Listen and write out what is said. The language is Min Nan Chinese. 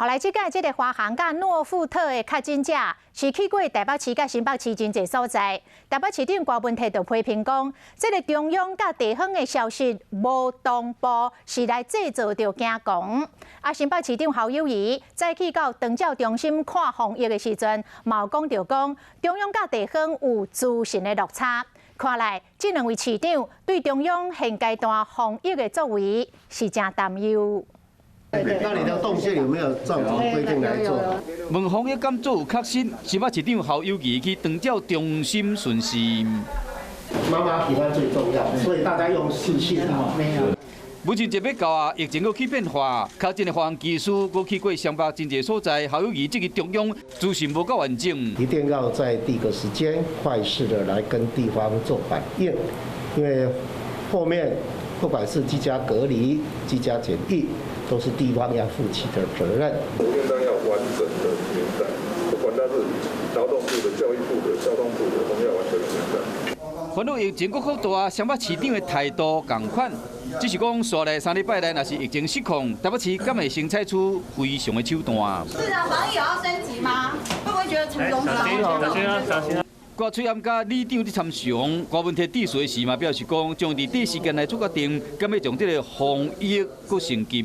後來這屆這个華航佮諾富特的確診者是去過台北市佮新北市真濟所在。台北市長柯文哲就批評講，這个中央佮地方的消息無同步，是來製造著驚狂。啊，新北市長侯友宜再去到長照中心看防疫的時陣，嘛有講著講，中央佮地方有資訊的落差。看來，這兩位市長對中央現階段防疫的作為是誠擔憂。那你的動線有沒有照這個規定來做？問防疫敢做有確實，新北市長侯友宜去長照中心巡視。媽媽平安最重要，所以大家用視訊啊。母親節欲到啊，疫情閣起變化，確診的華航機師閣去過雙北真濟所在，侯友宜質疑中央資訊無夠完整。一定要在第一個時間快速的來跟地方做反應，因為後面不管是居家隔離、居家檢疫，都是地方要負起的責任。應當要完整的名單，不管它是勞動部的、教育部的、交通部的，都要完整的名單。煩惱疫情閣擴大，雙北市長的態度仝款，只是講紲來3禮拜內，若是疫情失控，台北市敢會先採取非常的手段？市長防疫有要升級嗎？會不會覺得陳總小心，小心啊，小心啊！郭翠菴佮里長佇參詳，柯文哲致辭時嘛表示講，將佇短時間內做決定，敢欲將這个防疫閣升級。